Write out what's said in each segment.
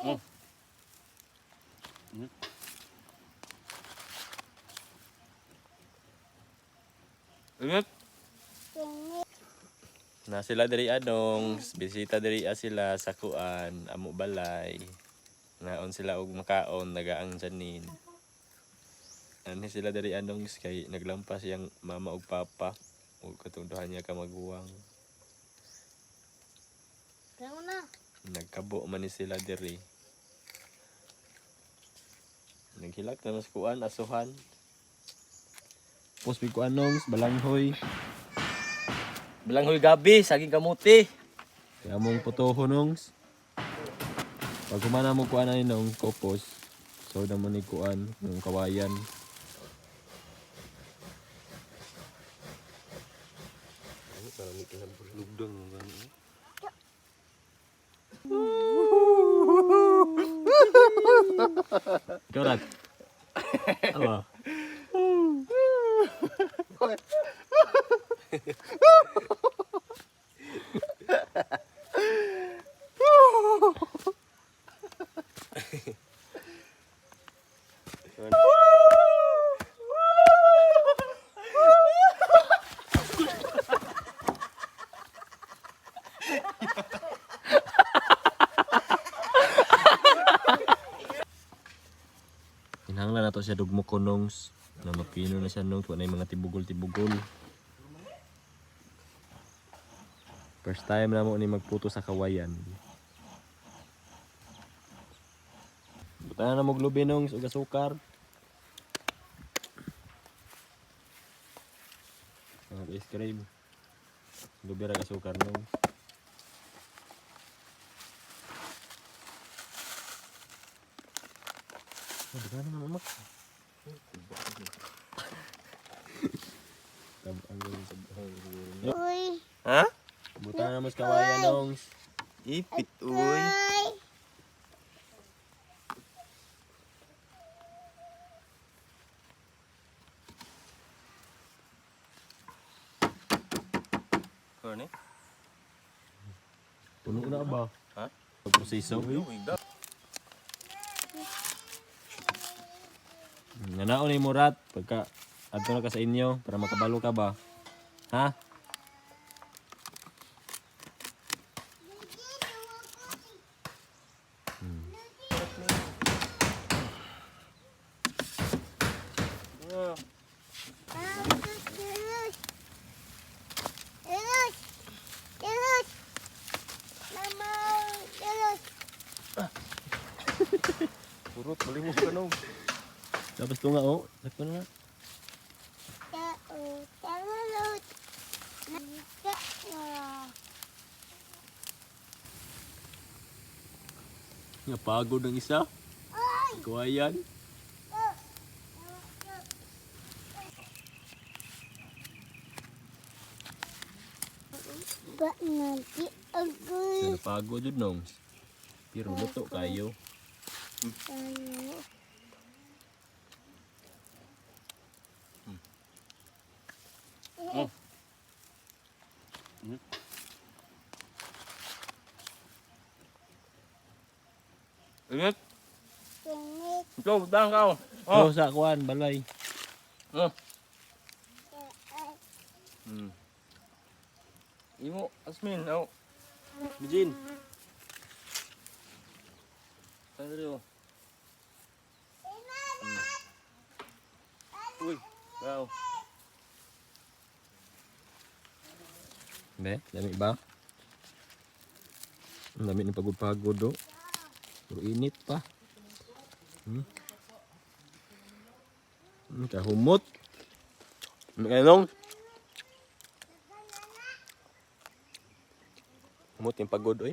Oh. Ingat. Na sila diri anong bisita diri sila sa kuan amo balay. Naon sila og makaon nagaang janin. Ani sila diri anong kay naglampas iyang mama ug papa ug katong duha niya ka maguwang. Kaya na. Nagkabo man ni sila diri. Naghilak na mas kuan asuhan. Pos kuan nongs, balanghoy. Balanghoy gabi, saging kamuti. Kaya mong putoho nongs. Pag humana mo kuan ani nong kopos. So na mo ni kuan ng kawayan. Ikaw, Rat. Ano? Kinahanglan na to siya dugmo ko nongs. Na mapino na siya nongs. Wala yung mga tibugol-tibugol. First time na mo ni magputo sa kawayan. Buta na mo glubi nongs ug asukar. Ang ice cream. Lubi ra asukar nongs. Oh, di ka naman umak. Uy. Ha? Buta na mo sa kawayan nongs. Ipit, uy. Uy. Corny? Puno na ba? Ha? Pagproseso. Nanaon ni Murat pagka adto na ka sa inyo para makabalo ka ba? Ha? Terus. Terus. Terus. Mama, terus. Purot, bali mo ka nung. Tapos tunga oh. Sakto na nga. Terus. Terus. Terus. Nga pagod ang isa. Kawayan. Ba nanti aku. Sa napagod jud nong. Pero luto kayo. Ano? Ingat. Ini Ikaw, butang ka. Oh. Oh, sa kuan balay. Oh. Imo, Asmin, oh. Bijin. Saan diri, oh. Uy, wow. Be, dami ba? Ang dami ng pagod-pagod do. Pero init pa. Kahumot. Ano kayo nung? Humot yung pagod oy.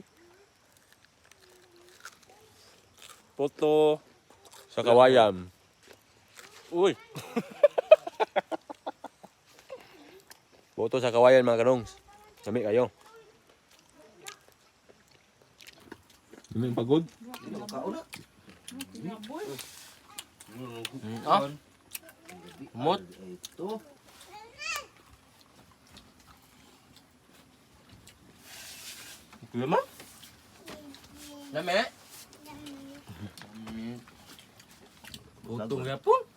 Puto. Sa kawayan. Uy. Boto sa kawayan mga kanongs. Dami kayo. Dami yung pagod. Ah. Mot. Kuya mo? Lame? Putong gapon.